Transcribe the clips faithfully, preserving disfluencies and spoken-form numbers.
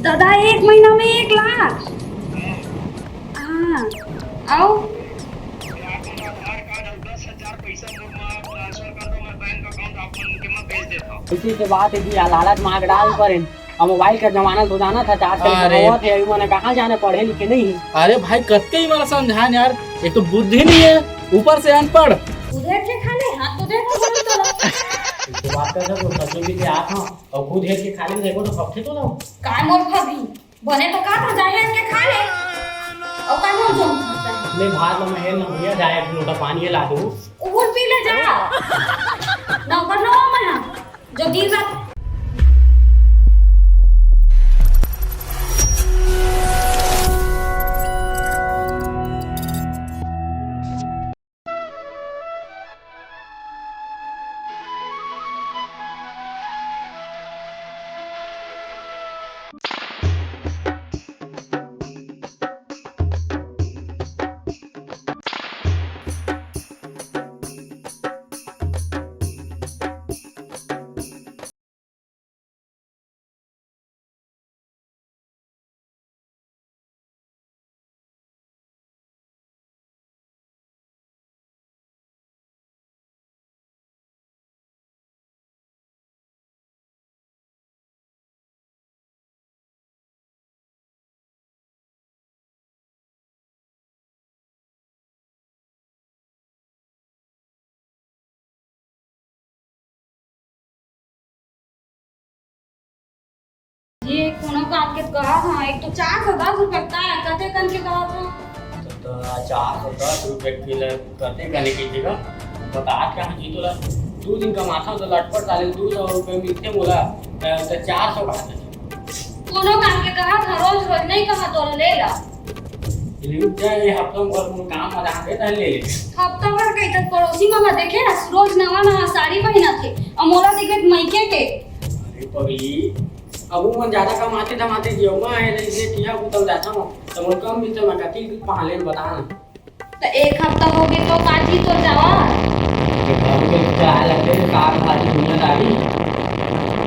दादा, एक महीना में एक लाख? हाँ। अउ? आप हमर आधार कार्ड अउ दस हजार पैसा मोर मा ट्रांसफर कर दो, मैं बैंक अकाउंट आप मन के मैं भेज देता हूँ। इसी के बात है कि लालच मार डाल पर अब मोबाइल का जमाना तो जाना था, चार साल अरे। होवत है, अभी मने कहाँ जाने, पढ़े लिखे नहीं है। अरे भाई, कतके ही मला समझा न यार, एक तो बुद्धि नहीं है, ऊपर से अनपढ़। उधर के खा ले, हाथ तो देखो, बोलो तो। इसी बात कर दो, सब्जी भी के आप, हाँ, और खुद हेर के खा ले, देखो तो फक्के तो ना। काय मोर भाभी, बने तो का तो जाए के खा ले। और का मोर जो नहीं, भात ला मैं हेर ना भैया, जाए एक लोटा पानी ला दो। वो पी ले जा। नौकर ना हो मना। जो दिन रात ये कोनो काम के कहा था, एक तो चार सौ दस रुपए का है, कते कन के कहा था? तो चार सौ दस रुपए के ले कते कने की जगह बता क्या है जी तोला? दो दिन कमाता तो लटपट साले दो सौ रुपए मिलते बोला, तो चार सौ कहा था। कोनो काम के कहा था, रोज रोज नहीं कहा तोला ले ला। रुक जा, ये हफ्ता भर मोर काम आ जाते तहन ले ले। हफ्ता भर कही तक पड़ोसी मन देखे ना, रोज नवा नवा साड़ी पहनत हे, अउ मोला देखे मइके के। अरे पगली, अब वो मन ज्यादा कमाते धमाते जियो, मैं आए रही से किया उतल जाता हूँ, तो मोर कम भी तो मैं कति पहले बता ना। तो एक हफ्ता हो गए तो काजी तो जावा। तो घर में क्या लगते हैं, काम काजी दुनियादारी।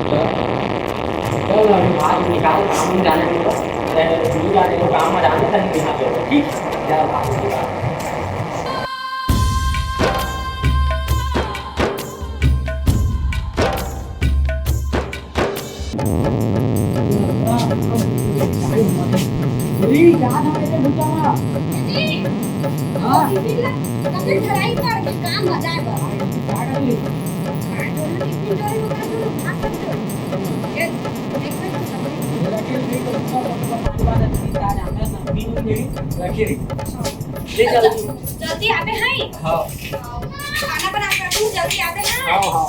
तो चल, अभी बाहर निकाल, काम में जाने दो। अरे, तू जाने को काम में जाने तक नहीं आते हो, ठीक? जा, बाहर निकाल। अरे, क्या था ऐसे भूखा हुआ? जी। हाँ। कभी घराई कर के काम आ जाए बा। क्या कर ली? ले चल। जल्दी आबे हैं। हाँ। खाना बना कर दूँ, जल्दी आबे हैं। हाँ, हाँ।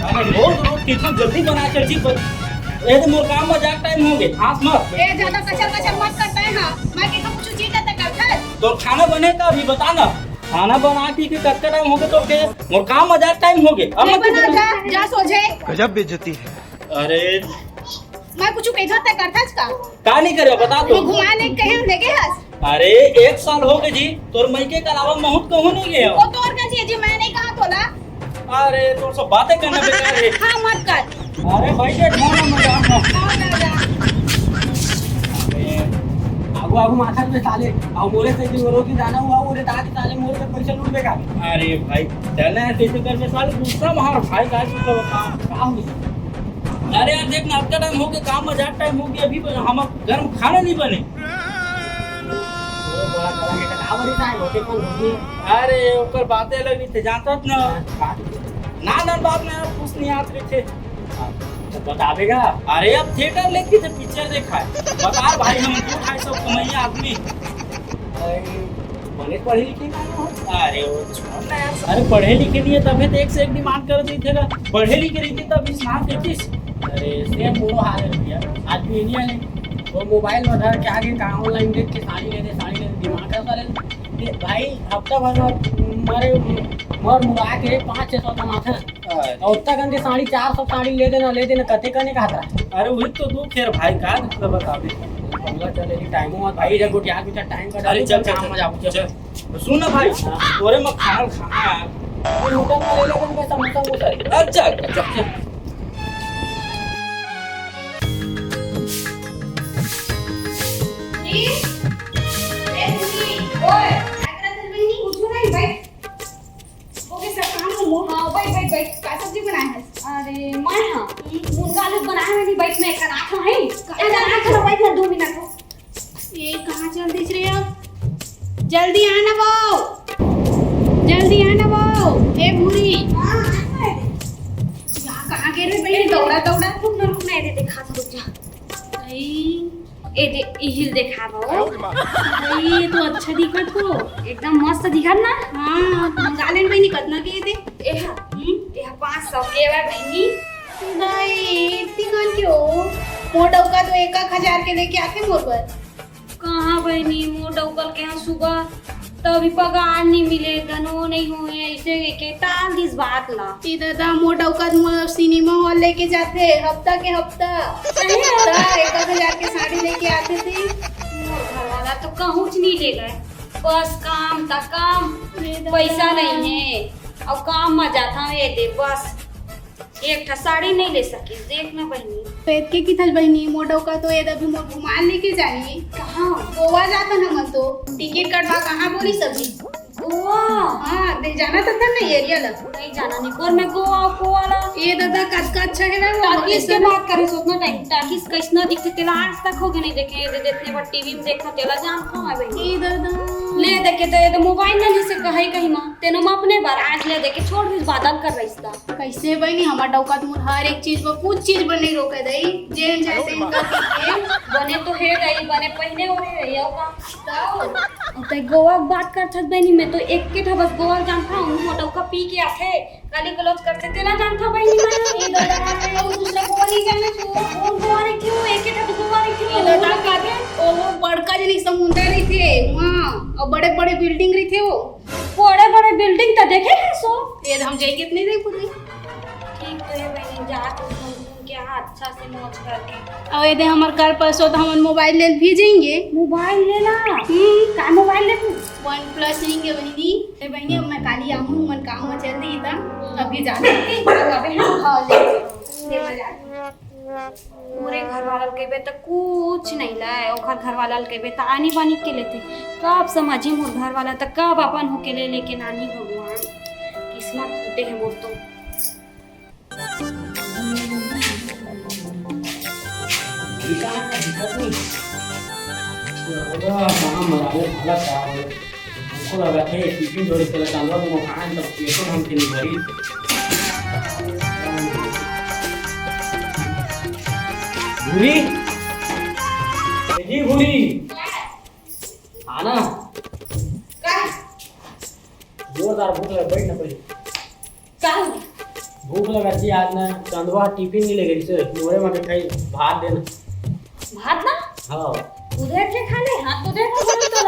हाँ। अरे रोज रोज कितना जल्दी बना कर जी, पर ये तो मोर काम में जाके टाइम हो गए, आस मत। ए, ज्यादा कचर कचर मत करता है ना, मैं कितना कुछ चीज आता करता है। तो खाना बने का अभी बता ना, खाना बना के, के कब का टाइम हो गए तो के मोर काम में जाके टाइम हो गए, अब नहीं मत बना, जा, जा सो जाए। गजब बेइज्जती है। अरे मैं कुछ कह सकता करता का? का नहीं करे बता तो। घुमाने कहे लेके हस। अरे एक साल हो गए जी, तोर मइके के अलावा महूँ कहूँ नहीं गया। वो तोर का जी, जी मैं नहीं कहा तोला। अरे तोर सब बातें करना बेकार है। हाँ मत कर। अरे भाई ये कौन है मजाक में? हाँ दादा। अरे, आगू आगू माथा पे साले, अब मोरे से जो रोटी जाना हुआ, वो रे दादी साले मोरे से पैसे लूट देगा। अरे भाई, चलना है कैसे करके साले गुस्सा मार भाई का गुस्सा बता। का हुई? अरे यार देख ना, अतका टाइम हो गए, काम में जात टाइम हो गया, अभी हम घर में खाना नहीं बने। अरे ओकर बातें अलग रहिथे, जानत ना। ना ना बात में यार कुछ नहीं याद रहिथे। तो बतावेगा। अरे अब थिएटर लेके तो पिक्चर देखा है, बता भाई, हम दो ढाई सौ कमैया आदमी। बने पढ़े लिखे ना हो। अरे वो छोड़ ना यार। अरे पढ़े लिखे नहीं है तभी तो एक से एक डिमांड कर देथे ना। पढ़े लिखे रहिते तब इस नाम देतीस। अरे सेम मोरो हाल है भैया। आदमी नहीं आने। वो मोबाइल में धर के आगे कहाँ ऑनलाइन देख के साड़ी ले दे, साड़ी ले दे, डिमांड करता रहे। ये भाई हफ्ता भर में मारे मर मुआ के पाँच छः सौ कमाथे। अरे। और उत्तराखंड के साड़ी चार सौ साड़ी ले देना, ले देना, कते कने का हतरा। अरे वही तो दुख है भाई, का दुख है बतावे। बंगला चले की टाइम मत भाई, इधर गोटिया के टाइम का अरे चल, चल, काम में जाबो, चल। चल। सुन ना भाई, हाँ। तोरे में खाना खाना है। ये होटल में ले ले उनका समोसा वोसा। अच्छा, अच्छा, अच्छा। मैं करा तो है। ए, करा तो बैठ ना, दो मिनट हो। ए, कहाँ चल दिस रे अब? जल्दी आना वो, जल्दी आना वो। ए भूरी, हाँ, हाँ। यहाँ कहाँ गे रे भाई? दौड़ा, दौड़ा। रुक ना, रुक ना, ए दे, देखा तो, रुक जा। ए दे, इहिल देखा वो। ए, ये तो अच्छा दिखत हो। एकदम मस्त दिखत ना? हाँ, मंगा लेन बहिनी, कतना के ए दे? ए हा, हम्म? ए हा पाँच सौ के बा बहिनी। नहीं, इतनी कन के हो? मोर डौका तो एक एक हजार के लेके आथे मोर बर। कहाँ बहिनी, मोर डौका ल केहेंव सुबह, त अभी पगार नहीं मिले, धनो नहीं होए, ऐसे के टाल दिस बात ला। ई दादा, मोर डौका त मोर सिनेमा हॉल लेके जाथे, हफ्ता के हफ्ता। सही है। त एक एक हजार के साड़ी लेके आथे थे। मोर घर वाला तो कहूँच नहीं ले गए, बस काम त काम, अरे दादा। पैसा नहीं है, अउ काम में जाता हूँ, ए दे बस। एक ठा साड़ी नहीं ले सकिस, देख ना बहिनी। तो एतके किथस बहिनी, मोर डौका तो ए दे अभी मोर घुमान लेके जाही। कहाँ? गोवा जाथन हमन तो। टिकट कटवा कहाँ बोलिस अभी? गोवा? हाँ, दे जाना तो था ना एरिया ला। नहीं जाना नहीं, पर मैं गोवा, गोवा ला। ए दादा, कतका अच्छा है ना वो टाकीज के बात करे, सोचना टाइम टाकीज कैसना दिखथे, तेला आज तक हो गए नहीं देखे, ए दे जितने बार टीवी में देखा, तेला जानता हूँ मैं बहिनी। ए दादा। ले देखे तो ए दे मोबाइल में नहीं से कहे कहीं माँ, तेनो मैं अपने बार आज ले देखे छोड़ दिस, बादल कर रही था। कैसे बहिनी, हमर डौका तो मोर हर एक चीज में, कुछ चीज में नहीं रोके दई, जेन चाहे तेन कर के। बने तो हे रही, बने पहिने ओढ़े रही, अउ का? तब? अउ तै गोवा के बात करथस बहिनी, मैं तो एक के ठा बस गोवा जानता हूँ, मोर डौका पी के आथे, गाली गलौज करथे, तेला जानता बहिनी मैं। ये दादा, मैं अउ दूसरा गोवा नहीं जाना, तू कौन गोवा रही थी, वो एक के ठा तो गोवा रही थी, ये वो दादा गोवा का के, वो बड़का जनी समुंदर रही थे, वहाँ, अउ बड़े बड़े बिल्डिंग रही थे वो। बड़े बड़े बिल्डिंग तो देखे है सो। ये हम जाएंगे इतने नहीं पूरी। ठीक तो है बहनी, जा तू घूम घूम के आ अच्छा से मौज करके। अउ ये दे हमर कल परसों तो हमन मोबाइल ले भी जाएंगे। मोबाइल ले ला। हम्म। का मोबाइल ले तू? वन प्लस लेंगे बहनी। ए बहनी, अब मैं काली आहूँ, मन काम में चल दी था, अभी जाना। अबे हाँ, हाँ, ले, ले मजा। मोरे घर वाला ल कहिबे त कुछ नहीं लाय, ओखर घर वाला ल कहिबे त आनी बानी के लेथे। कब समझी मोर घर वाला त कब अपन होके ले लेके नानी भगवान। किस्मत फूटे है मोर तो। हमको लगा थे टिफिन जोड़े के चंदवा को खान तब पेटो ढंग के नहीं भरी। भूरी, ए जी भूरी, आना। का? जोरदार भूख लगा, बैठ ना पहले। का हो गया? भूख लगा थी आज ना, चंदवा टिफिन नहीं ले गई से, मोरे मके खाई भात देना। भात ना? हाँ। उधर के खा ले, हाथ तो देख तो बोलो तो।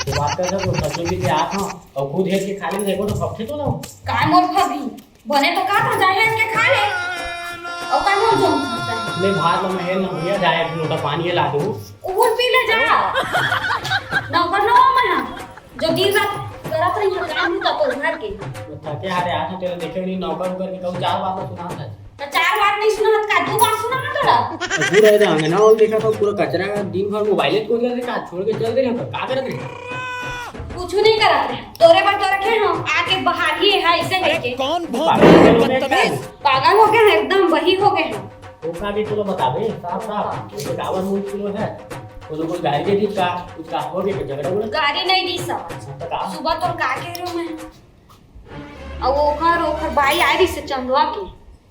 तो बात कर तो सब्जी भी के हाथ हाँ, और खुद हेर के खा ले देखो तो पक्के तो ना। काय मोर भाभी, बने तो का था जाए हेर के खा ले। और का मोर जो मैं भात में हेर ना भैया जाए एक लोटा पानी ला दो। उहुर पी ले जा। नौकर ना हो मैं। जो दिन रात करत रही है काम तो तोर घर के। थके हारे आज तेरे देखे नहीं नौकर उकर के कहूँ चार बार तो सुना था। तो चार बार नहीं सुना था, का दो बार सुना था तोरा? तो पूरा इधर हमें ना और देखा था पूरा कचरा का दिन भर मोबाइल को करके का छोड़ के चल दे रहे हैं, का करत रहे? कुछ नहीं करत रहे। तोरे बर तो रखे हम, आके बाहर ही है ऐसे करके। कौन भौंक रहा है बदतमीज? पागल हो गए हैं, एकदम वही हो गए हैं। वो का भी तोला बताबे साफ साफ, ये कावर मुंह किलो है। वो तो कुछ गाड़ी दे दी का, कुछ का हो गया झगड़ा उगड़ा? गाड़ी नहीं दी सब। हाँ, तो का? सुबह तो का कह रहे हो मैं? अब ओकर, ओकर बाई आ रही से चंदवा के।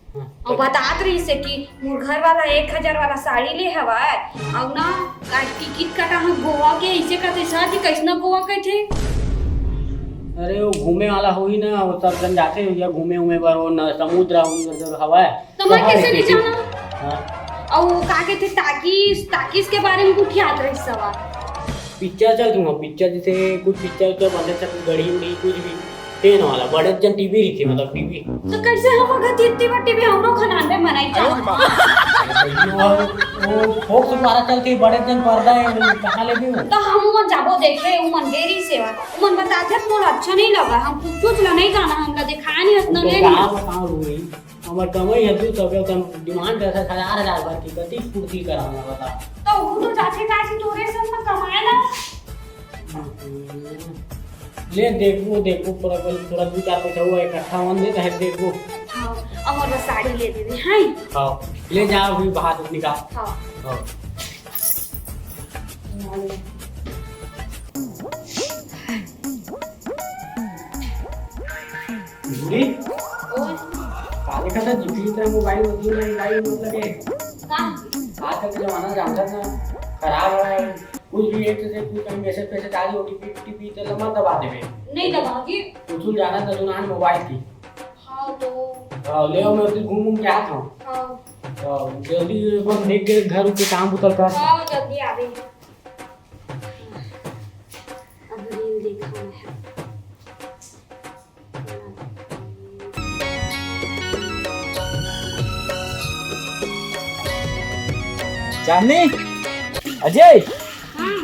हाँ, और तो बतात रही से कि मोर घर वाला एक हजार वाला साड़ी ले हवा है। और ना का टिकट कटा है गोवा के, इसे कहते सर जी कैसना गोवा कहते? अरे वो घूमे वाला होही ना, वो सब जन जाथे या घूमे उमे बर, वो न समुद्र उमुद्र हवा है। तो मैं कैसे नहीं जाना? हाँ। और वो का कहते टाकीज, टाकीज के बारे में कुछ याद रही सवाल। पिक्चर चल दूंगा, पिक्चर जैसे कुछ पिक्चर उच्चर बनते छत्तीसगढ़ी उड़ी कुछ भी। तेन वाला बड़े जन टीवी रही थी, मतलब टीवी। तो कैसे हम अगर इतनी बार टीवी हम लोग खनान में मनाई जाओ? वो फोक से मारा चलती बड़े जन पर्दा है, कहाँ ले भी हो? तो हम मन जाबो देखे, उमन देरी से वा। उमन बताते मोर अच्छा नहीं लगा, हम कुछ कुछ ला नहीं जाना, हमला दिखाया नहीं उतना तो नहीं। गाँव में कहाँ हुई? हमर कमाई है दू सौ के, तम डिमांड करत हस हजार हजार भर की, कति पूर्ति कराऊंगा बता। तो वो तो जाथे काहे तोरे संग में कमाए ना। ले देखबो, देखबो, पूरा कल थोड़ा दू चार पैसा हुआ इकट्ठा होन दे, तहे देखबो। हाँ, अउ मोर बर साड़ी ले देबे, हैं? हाँ, ले जा, अभी बाहर निकाल। हाँ। हाँ। बूढ़ी, ओए। काले का तो जीपी तेरा मोबाइल में, मोबाइल में लगे। का? आजकल के जमाना जानता ना, खराब है। कुछ भी एक से कुछ कहीं मैसेज पैसेज आ रही, ओटीपी टीपी तो मत दबा देवे। नहीं दबाओगी? कुछ जाना तो सुना मोबाइल की। हाँ तो। हाँ, ले आओ, मैं उधर घूम घूम के आता हूँ। हाँ। हाँ, जल्दी बस देख के घर के काम उतर कर। हाँ, जल्दी आ गई। अब रील देखा मैं। चांदनी, अजय, हाँ।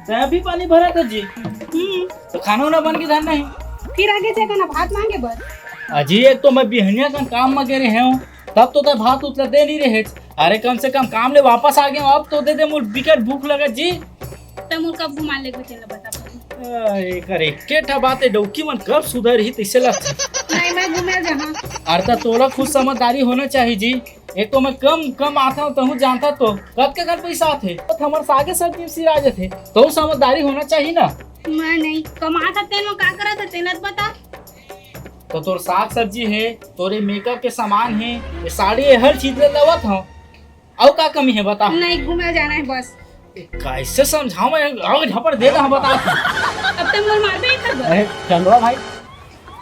तैं अभी पानी भरा था जी? हम्म। तो खाना उना बन के धर नहीं? फिर आगे से कहना भात मांगे बर। अजी, एक तो मैं बिहनिया का काम में गे रहे हूँ, तब तो तैं भात उतला दे नहीं रहे। अरे, कम से कम काम ले वापस आ गए हूँ, अब तो दे दे, मोर बिकट भूख लगे जी। तैं मोर कब घुमा लेगे तेला बता पहले। अरे, कर एके ठा बात है, डौकी मन कब सुधरही तैसे लगथे। नहीं, मैं घूमे जहाँ। अरे, तो तोला खुद समझदारी होना चाहिए जी। एक तो मैं कम, कम आता हूँ, तहूँ जानता तो कतका कन पैसा आथे, तो हमर सागे सब्जी में सिरा जाथे, तो समझदारी होना चाहिए ना। मैं नहीं कमात हँव, तेन में का करत हँव, तेन ल बता। तो तोर साग सब्जी है, तोरे मेकअप के सामान है, ये साड़ी है, हर चीज ले लवत हूँ, अउ का कमी है बता? नहीं, घूमे जाना है बस। कैसे समझाऊं मैं? अउ झपड़ दे दे, हम बता। अब तक मोर मारबे ही खबर। अरे चंदवा भाई।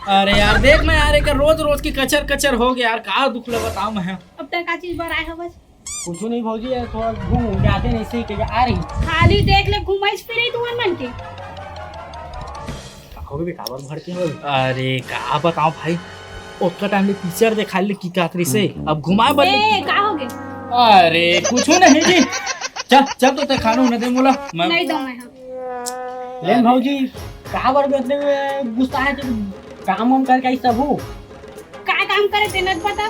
अरे यार, देख ना यार, एक रोज रोज की कचर कचर हो गया यार, का दुख ले बताऊं मैं? अब तक का चीज बर आए हो बस? कुछ नहीं भौजी, ये थोड़ा घूम घूम के आते नहीं, सही कह आ रही। खाली देख ले, घुमाइस फिरई तुमन मन के। का हो गए, काबर भड़के हो? अरे का बताऊं भाई, ओतका टाइम ले पिक्चर देखा ले की कातरी से, अब घुमाए बर ले। ए, का हो गए? अरे कुछ नहीं जी, चल चल, तो तैं खाना उन्हें दे मोला, मैं नहीं दो मैं, हाँ। लेन भौजी, काबर मतलब गुस्सा है, तो काम वाम करके आई सब हो। का काम करे तेन ल बता?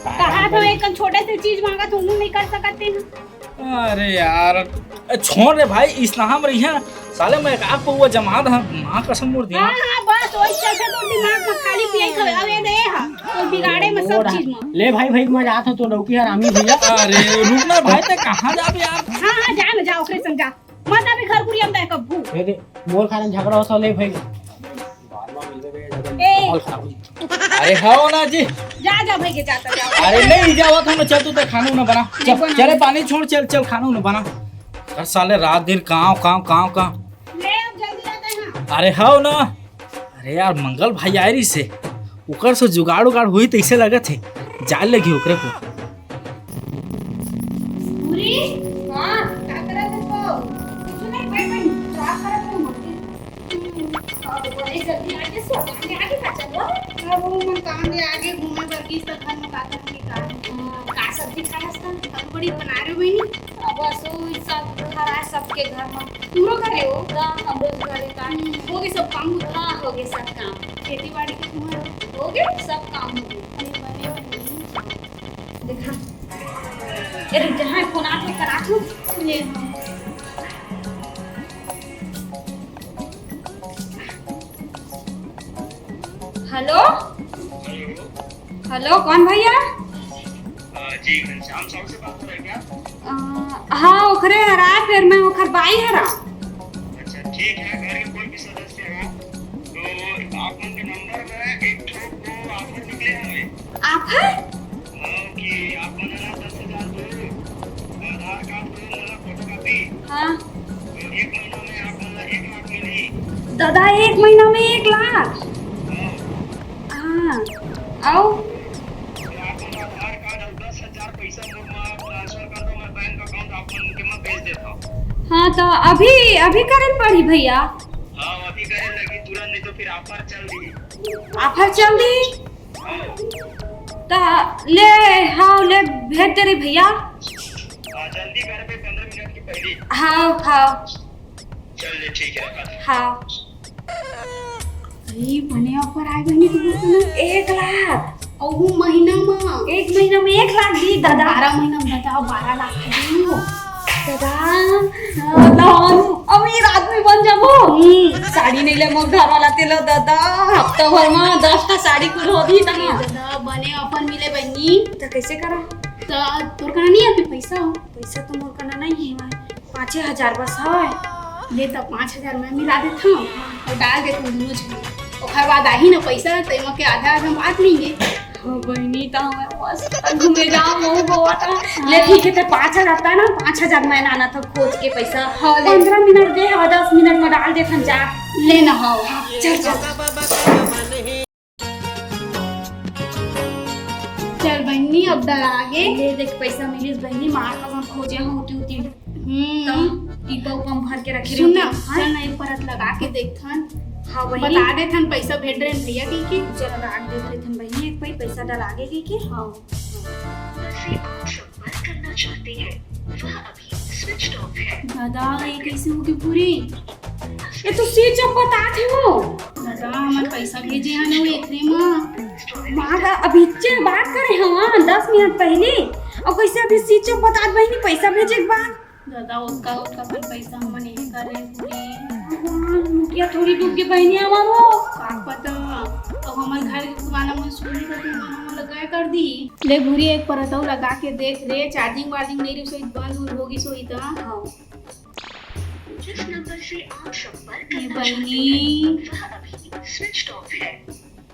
कहा तो एक छोटे से चीज मांगा तो नहीं कर सकते हैं। अरे यार, ए, छोड़ रे भाई, इस नाम रही है। साले मैं एक आग पौवा जमा दा, माँ कसम मोर दिया। हाँ, हाँ, बस वही चलते तो दिमाग में खाली पिए खवे। अब ये दे हा, तो बिगाड़े में सब चीज में। ले भाई, भाई मैं जात हूँ तो लौकी हरामी भैया। अरे रुक ना भाई, तैं कहाँ जाबे यार? हाँ, हाँ, जा ना, जा, ओकरे संग जा। मत आबे घर कुरिया में तैं कभू। ए दे, मोर कारण झगड़ा होता ले भाई। ए। अरे हव ना जी। जा, जा भैया, जाता जा। अरे नहीं जावत हूँ मैं, चल तू तो खाना उना बना। नहीं चल, बना। चले पानी छोड़, चल चल खाना उना बना। हर साले रात दिन काव काव काव काव। ले अब जल्दी आते हैं। अरे हव ना। अरे यार मंगल भाई आए रही से, ओकर से जुगाड़ उगाड़ हुई तैसे लगत है, जाए लगी ओकरे को। पूरी, हाँ, का करत हो? कुछ नहीं, बैठ, बैठ, क्या करत हो, मम्मी? अब बड़े जल्दी आके सो, आगे, आगे का चलो? अब वो मन काम ले आगे घूमे बर की, सब घर में का करने का। हाँ, का सब्जी खाए हस त? अब बड़ी बना रहे हो बहनी? अब असो ई सब हरा सबके घर में। पूरा करे हो? का हमरो घरे का। हम्म, हो गए सब काम? हाँ, हो गए सब काम। खेती बाड़ी के तुम्हारा? हो गए, सब काम हो गए। अरे, बने हो नहीं? देखा। ए, रुक जा, हाँ, फोन आके करा तू। ले। हेलो? हेलो, कौन भैया? अ, जी, घनश्याम साहू से बात हो रही है क्या? अ, हाँ, ओखरे हरा, फिर मैं ओखर बाई हरा। अच्छा, ठीक है, घर के कोई भी सदस्य हो, तो आप मन के नंबर में एक ठो को ऑफर निकले हवे। ऑफर? हाँ, कि आप मन ला दस हजार दो, आधार कार्ड दो, मोला फोटोकॉपी। हाँ। तो एक महीना में आप मन ला एक लाख मिलही। दादा, एक महीना में एक लाख? हाँ। हाँ। अउ? तो आप मन आधार कार्ड अउ दस हजार पैसा मोर मा ट्रांसफर कर दो, मैं बैंक अकाउंट आप मन के मा भेज देता हूँ। हाँ, तो अभी, अभी करे ल पड़ही भैया? हाँ, अभी करे लगी तुरंत, नहीं तो फिर ऑफर चल दी। ऑफर चल दी? ता ले, हाँ, ले भेज दे रे भैया। हाँ, जल्दी कर बे, पंद्रह मिनट की पहली। हाँ, हाँ। चल ले, ठीक है, रखा। हाँ। अरे, बने ऑफर आए बहनी, तुम लोग को ना एक लाख। अउ वो महीना में। एक महीना में एक लाख दी दादा। बारह महीना में बताओ, बारह लाख दी वो। दादा, दादा, हम अमीर आदमी बन जाबो। हम्म। साड़ी नहीं ले मोर घर वाला तेला दादा, हफ्ता भर में दस टा साड़ी कुल होही तना। दादा, बने offer मिले बहिनी। त कैसे करा? त तोर करा नहीं है अभी पैसा? पैसा तो मोर करा नहीं है भाई, पाँचे हजार बस है। ले त पाँच हजार मैं मिला देथव अउ डाल देथव दोनों झन। ओखर बाद आही ना पैसा, त एमा के आधा आधा बांट लेंगे। ओ बहिनी, त हमें मस्त घूमे जाओ, महू गोवा त। ले ठीक है, त पाँच हजार आता है ना, पाँच हजार मैं लाना था खोज के पैसा। हाँ, ले। पंद्रह मिनट दे, हाँ, दस मिनट में डाल देथन जा। ले ना, हाँ। चल, चल। चल बहिनी, अब डरा गे। ले देख, पैसा मिलिस बहिनी, मार कसम खोजे होती होती। हम्म। तब टीपा उपा में भर के रखे सुन ना, रहती। हाँ? चल ना, एक परत लगा के देखथन। हाँ, बहिनी। बता देथन, पैसा भेज रहे हैं भैया कहिके। चल, लगा के देख लेथन बहिनी, एक पई पैसा डला गे कहिके। हाँ। से आप संपर्क करना चाहते हैं, वह अभी switched off है। दादा, ये कैसे होगे पूरी? ये तो switch off बतात हे वो। दादा, हमर पैसा भेजे हन वो एकरे मा। माँ का अभी चे बात करे हवा दस मिनट पहले, अउ कैसे अभी switch off बतात बहिनी पैसा भेजे के बाद? दादा, ओतका, ओतका कन पैसा हमन नइ करे पूरी। भगवान, मुखिया थोड़ी डूब के बहिनी हवा वो। का पता, अब हमर घर के दुकान में सुनी तो तू मन हमन लगा कर दी। ले भूरी, एक परत अउ लगा के देख रे, charging वार्जिंग नइ रही सोई, बंद उंद होगी सोई त। हाँ। जिस नंबर से आप संपर्क ये करना चाहते बहिनी। हैं, वह अभी switched off है।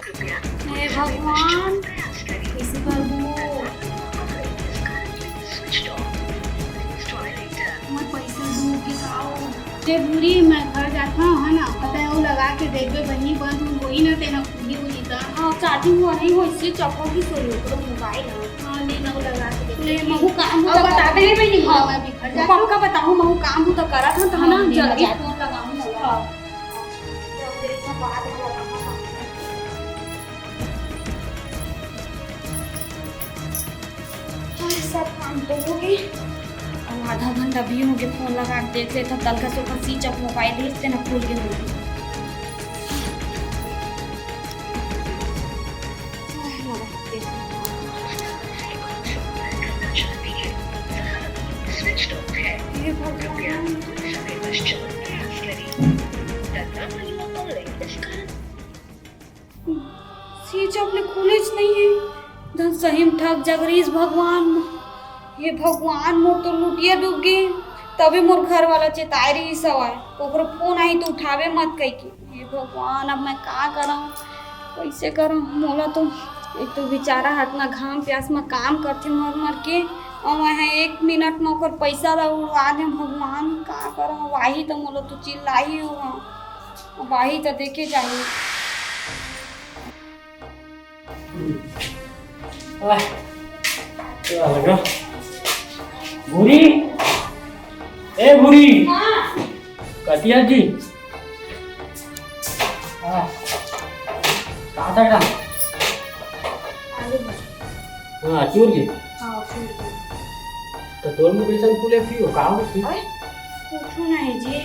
कृपया हे भगवान, प्रयास करें। कैसे करबो? Switched off. Please try later. मैं पैसा डूब के का हो? ते भूरी, मैं घर जाता हूँ, है ना? पता है, वो लगा के देखबे बहिनी, बंद उंद होई ना, तेना खुली हुई त। हाँ, charging हुआ नहीं हो, इससे चौको की सोई हो, तो मोबाइल है। हाँ, ले ना, वो लगा के देख। ले, महू काम अब बता बता दे, दे, बहिनी। हाँ, मैं भी घर जाता हूँ। पक्का बताऊँ, महू काम हूँ तो करत हूँ, तो है ना, हाँ, ले ना, जल्दी जा। फोन लगाऊँ ना। हाँ। जब देखो, बाद में बताऊँ। हाँ, सब काम तो हो गए। अब आधा घंटा भी हो गए, फोन लगा के देख लेता, तलका से ओकर switch off मोबाइल ही, तेना खुल के हो गए। हे भगवान। Switch off ले खुलेच नहीं है। धन सही में ठग जगरीस भगवान। हे भगवान, मोर तो लुटिया डूब गे। तभी मोर घर वाला चेताए रहिस हवय, ओकरो फोन आही तो उठावे मत कहिके। हे भगवान, अब मैं का करंव, कइसे करंव? मोला तो एक तो बेचारा ह अतना घाम प्यास म काम करथे मर मर के, अउ मैं ह एक मिनट म ओकर पइसा ला उड़वा देंव। भगवान, का करंव? अब आही त मोला तो चिल्लाही होगा, अब आही त देखे जाही। आह, क्या लगा? भूरी, ए भूरी। हाँ। कतिया जी। हाँ। कहाँ तक रहा? आलू भर। हाँ, चूर के। हाँ, चूर के। तो तोर मुँह कैसन फूले फिर हो? का हो फिर? अरे, कुछ नहीं जी।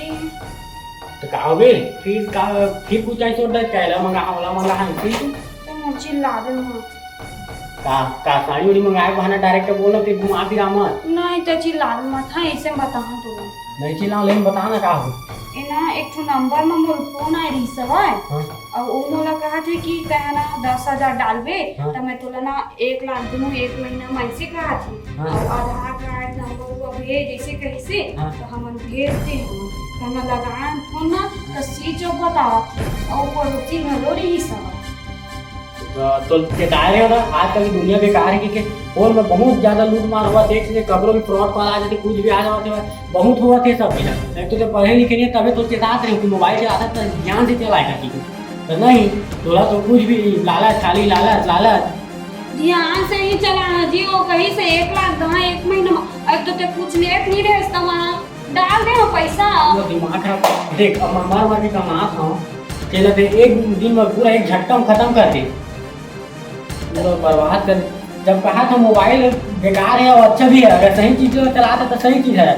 तो का होबे? फिर का, फिर कुछ आई सोच दे, कैला मंगा, हमला मंगा, हम फिर तो मुझे लावे मत। का, का साड़ी उड़ी मंगाए बहाना direct बोलो, फिर घुमा फिरा मत। नहीं तो चिल्ला मत, हाँ, ऐसे में बताऊँ तो। नहीं चिल्लाओ, लेकिन बता ना का हो। ए ना, एक ठो नंबर में मोर फोन आए रही सवाय। हाँ। अब वो मोला कहा थे कि तै ना दस हजार डालबे, हाँ। तो मैं तोला ना एक लाख दूँ एक महीना में, ऐसे कहा थे। हाँ। और आधार कार्ड नंबर वो भेज, ऐसे कही से, हाँ। तो हमन भेज दे हम। तो ना लगान फोन ना, तो switch off बतावत थे। और पड़ोसी घलो रही सवाय। तो, तो चेताए रहे हो ना, आजकल की दुनिया बेकार है, क्योंकि फोन में बहुत ज्यादा लूट मार हुआ, देख ले, ककरो भी fraud call आ जाते, कुछ भी आ जाते, बहुत हुआ थे सब चीज। एक तो जब पढ़े लिखे नहीं है, तभी तो चेतात रहे हो कि मोबाइल चलाता तो ध्यान से चलाएगा चीज। तो नहीं, थोड़ा तो कुछ भी लालच, खाली लालच, लालच। ध्यान से ही चलाना जी, वो कहीं से एक लाख दहा एक महीना में, अब तो ते कुछ लेत नहीं रहे, तो वहाँ डाल दे हम पैसा। पूरा दिमाग खराब। देख, अब मैं मार मार के कमात हूँ, तेला दे एक दिन में पूरा एक झटका में खत्म कर दे, पूरा बर्बाद कर। जब कहा था मोबाइल बेकार है और अच्छा भी है, अगर सही चीज में चलाता तो सही चीज है।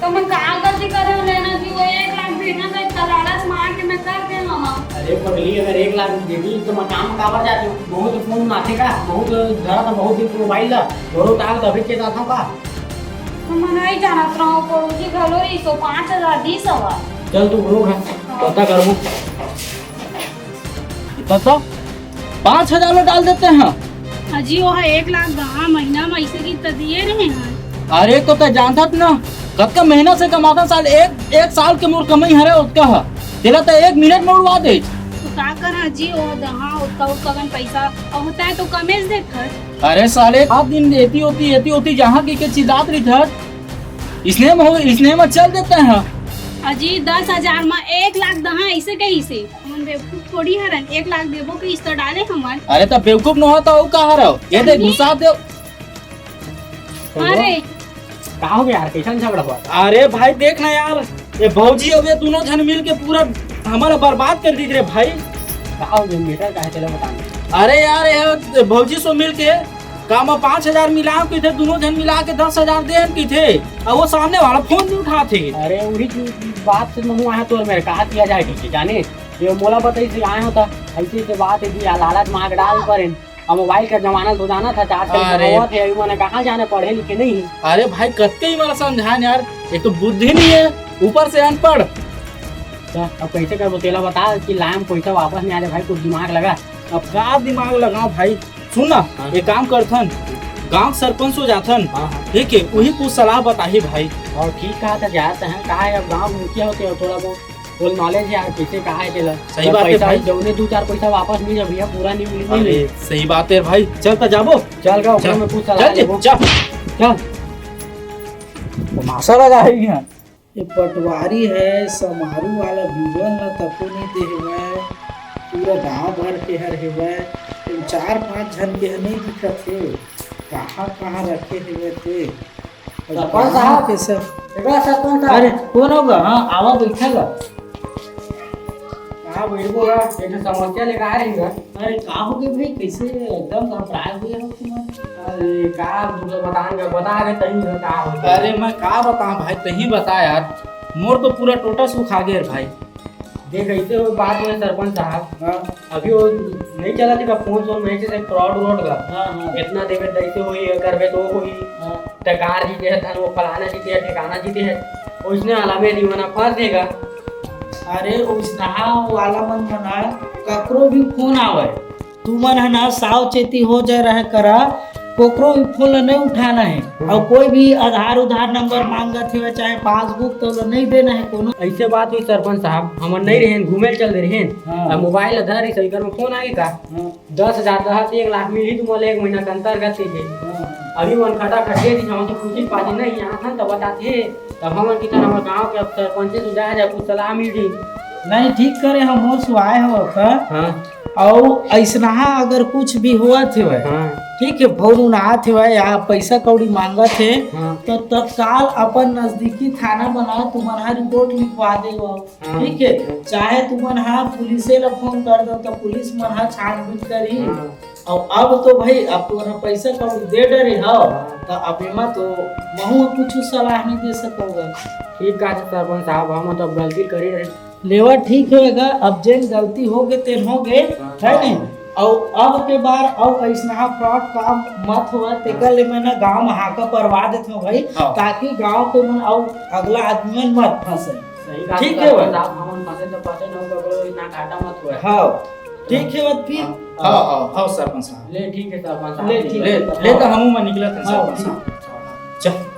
तो मैं का गलती करे हूँ लेना कि वो एक लाख भेजना था, इतना लालच मार के मैं कर दे हूँ। अरे पगली, अगर एक लाख देती तो मैं काम काबर जाती हूँ? बहुत फोन आते का, बहुत धरा था, बहुत दिन मोबाइल ला, घरों ताक तभी के था का। मैं नहीं जानत रहूं, पड़ोसी घलो रहिस, पाँच हजार दिस हवय। चल तू घुरो घर, पता करबो। पता, पाँच हजार में डाल देते हैं। अजी, वो एक लाख दहा महीना में ऐसे की त दिए रहे हैं। अरे, तो तै जानत ना, कतका मेहनत से कमाथन साले, एक, एक साल के मोर कमाई हरे ओतका ह। तेला त एक मिनट में उड़वा दे। तो का करा जी, वो दहा ओतका, ओतका कन पैसा, और होता है तो कमेज देत हस। अरे साले, रात दिन एती ओती, एती ओती जहाँ की के चिल्लात रहिथस, इसने में हो, इसने में चल देते हैं। अजी, दस हजार में एक लाख दहा, ऐसे कहीं से? हमन बेवकूफ थोड़ी हरन, एक लाख देबो कि इस तो डाले हमन। अरे, तब बेवकूफ न हो तो अउ का हरव? ये दे, घुसा दे। अरे। का हो गया यार, कैसन झगड़ा हुआ था? अरे भाई, देख ना यार, ये भौजी अउ ये दोनों झन मिल के पूरा हमारा बर्बाद कर दी रे भाई। का हो गया, matter का है, चलो बता। अरे यार, ये भौजी सो मिल के काम में पाँच हजार मिला के इधर दोनों झन मिला के दस हजार दे हम की थे, और वो सामने वाला फोन नहीं उठाते। अरे, वही चीज, बात से मुँह आया तो मेरे कहा किया जाए, ठीक है, जाने ये मोला बताई से आए होता, ऐसे ऐसे बात है कि लालच मांग डाल पर अब मोबाइल का जमाना तो जाना था, चार साल अरे। का होवत है, अभी मने कहाँ जाने, पढ़े लिखे नहीं है। अरे भाई, कतके ही मला समझान यार, एक तो बुद्धि नहीं है, ऊपर से अनपढ़। तो अब कैसे करबो, तेला बता कि लाए में पैसा वापस नहीं आ रहे भाई, कुछ दिमाग लगा। अब का दिमाग लगाओ भाई, सुन ना, हाँ। एक काम करथन, गांव सरपंच हो जाथन, हाँ, हाँ। ठीक है, वही कुछ सलाह बताही भाई। और ठीक कहा था यार, तहन कहा है, अब गांव मुखिया होते हो, थोड़ा बहुत फुल नॉलेज है यार, कैसे कहा है तेला। सही बात है पैसा भाई। जौने दो चार पैसा वापस मिल जाए भैया, पूरा नहीं मिली, नहीं अरे, मिली। सही बात है भाई, चल त जाबो। चल गा, ओकरा चल। में कुछ सलाह चल जी, लेबो। चल। चल। तमाशा लगा है यहाँ। ये पटवारी है, समारू वाला बीवन ला तको नहीं दे हेवय, पूरा गांव भर के हर हेवय, तुम चार पांच झन के हर नहीं दिखत हे, कहाँ कहाँ रखे हेवय ते। सरपंच साहब, के सब। एकरा सरपंच साहब। अरे, कौन होगा? हाँ, आवा, बैठा गा। कहाँ बैठबो गा? एक ठो समस्या लेकर आ रही गा। अरे, का हो गए भाई? कैसे एकदम घबराए हुए हो तुम? अरे, का तुमसे बताएंगे? बता दे, तहीं से का हो गया? अरे, मैं का बताऊं भाई, तहीं बता यार। मोर तो पूरा टोटा सुखा गया रे भाई। देख, ऐसे हो बात में सरपंच साहब। हाँ। अभी वो नहीं चला था फोन सोन में, ऐसे फ्रॉड व्रॉड का। हाँ, हाँ। इतना देवे, ऐसे होई, ये करबे तो होई। हाँ। टकार जीते है, धन वो फलाना जीते है, ठिकाना जीते है, ओइसने वाला में नहीं मना फंस देगा। अरे, ओइसनहा वाला मन मना ककरो भी फोन आवे, तुमन ह ना सावचेती हो जाए रहे करा, कोकरो भी फोन ल नहीं उठाना है। हम्म। और कोई भी आधार उधार नंबर मांगत है, चाहे पासबुक, तो ल नहीं देना है कोनो। ऐसे बात हुई सरपंच साहब, हमन नहीं रहेन, घूमे ल चल दे रहेन। हाँ। अब मोबाइल ल धर रही, सही कर में फोन आगे का? हाँ। दस हजार दस, एक लाख मिलही तुमन ला एक महीना के अंतर्गत कहिके। हाँ। अभी मन खटा खट दे दी, हमन तो खुशी पाती नहीं, यहाँ थन तब बताते, तब हमन की तरह हमर गांव के अब सरपंच से जा जाए, कुछ सलाह मिल जी। नहीं, ठीक करे, हम मोर सुआए हो का। हाँ। अउ अइसनहा अगर कुछ भी होवत हेवय, हाँ। ठीक है, फोन उन आत हेवय या पैसा कौड़ी मांगत हे, हाँ। तो तत्काल अपन नजदीकी थाना बना, तुमन ह रिपोर्ट लिखवा दे। हाँ। ठीक है, चाहे तुमन हा पुलिसे ला फोन कर दो, तो पुलिस मन हा छानबीन करही। हाँ। और अब तो भाई, अब तुमन हा पैसा कौड़ी दे डरे हव, हाँ। तो अब एमा तो महू कुछ सलाह नहीं दे सकोगा। ठीक कहा सरपंच साहब, हम तो अब गलती कर ही रहे। लेवा ठीक होएगा, अब जेन गलती हो गए, तेन हो गए, हाँ। है नहीं? और अब के बार और अइसनहा फ्रॉड काम मत होवे, तेकर ले मैं ना गांव में हाका परवा देत हूँ भाई, हाँ। ताकि गांव के मन और अगला आदमी मन मत फंसे। सही बात ठीक है। है भाई। साहब, हमन फंसे तो फंसे, न ककरो इतना घाटा मत होए। हाँ, ठीक है बात फिर। हाँ, हाँ, हाँ, सरपंच साहब। ले, ठीक है सरपंच साहब। ले, ठीक ले, है। ले तो हमू मन निकलत हन हाँ, सरपंच ठीक। साहब। चल।